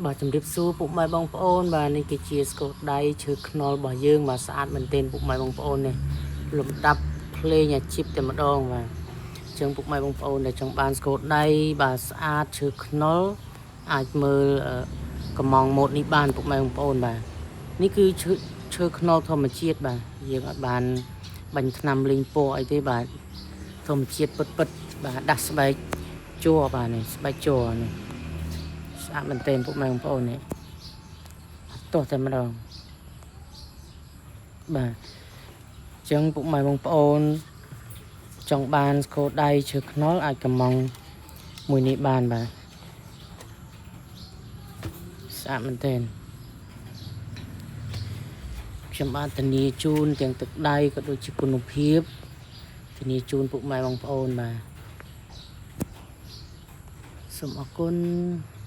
បាទជំរាបសួរពុកម៉ែបងប្អូនបាទនេះគឺជាស្គរដៃឈើខ្នុររបស់យើងបាទស្អាតមែនទែនពុកម៉ែបងប្អូននេះលំដាប់ភ្លេងអាជីពតែម្ដងបាទអញ្ចឹងពុកម៉ែបងប្អូនដែលចង់បានស្គរដៃបាទស្អាតឈើខ្នុរអាចមើលអឺកំងម៉ូតនេះបានពុកម៉ែបងប្អូនបាទនេះគឺឈើឈើខ្នុរធម្មជាតិបាទយើងអត់បានបាញ់ថ្នាំលេងពណ៌អីទេបាទធម្មជាតិពិតពិតៗបាទដាស់ស្បែកជ័របាទនេះស្បែកជ័រនេះ ស្អាតមែនទែនពុកម៉ែបងប្អូននេះទោះតែម្ដងបាទអញ្ចឹងពុកម៉ែបងប្អូនចង់បានស្គរដៃឈើខ្នុរអាចកំងមួយនេះបានបាទស្អាតមែនទែនខ្ញុំបានធានាជូនទាំងទឹកដៃក៏ដូចជាគុណភាពធានាជូនពុកម៉ែបងប្អូនបាទសូមអរគុណ។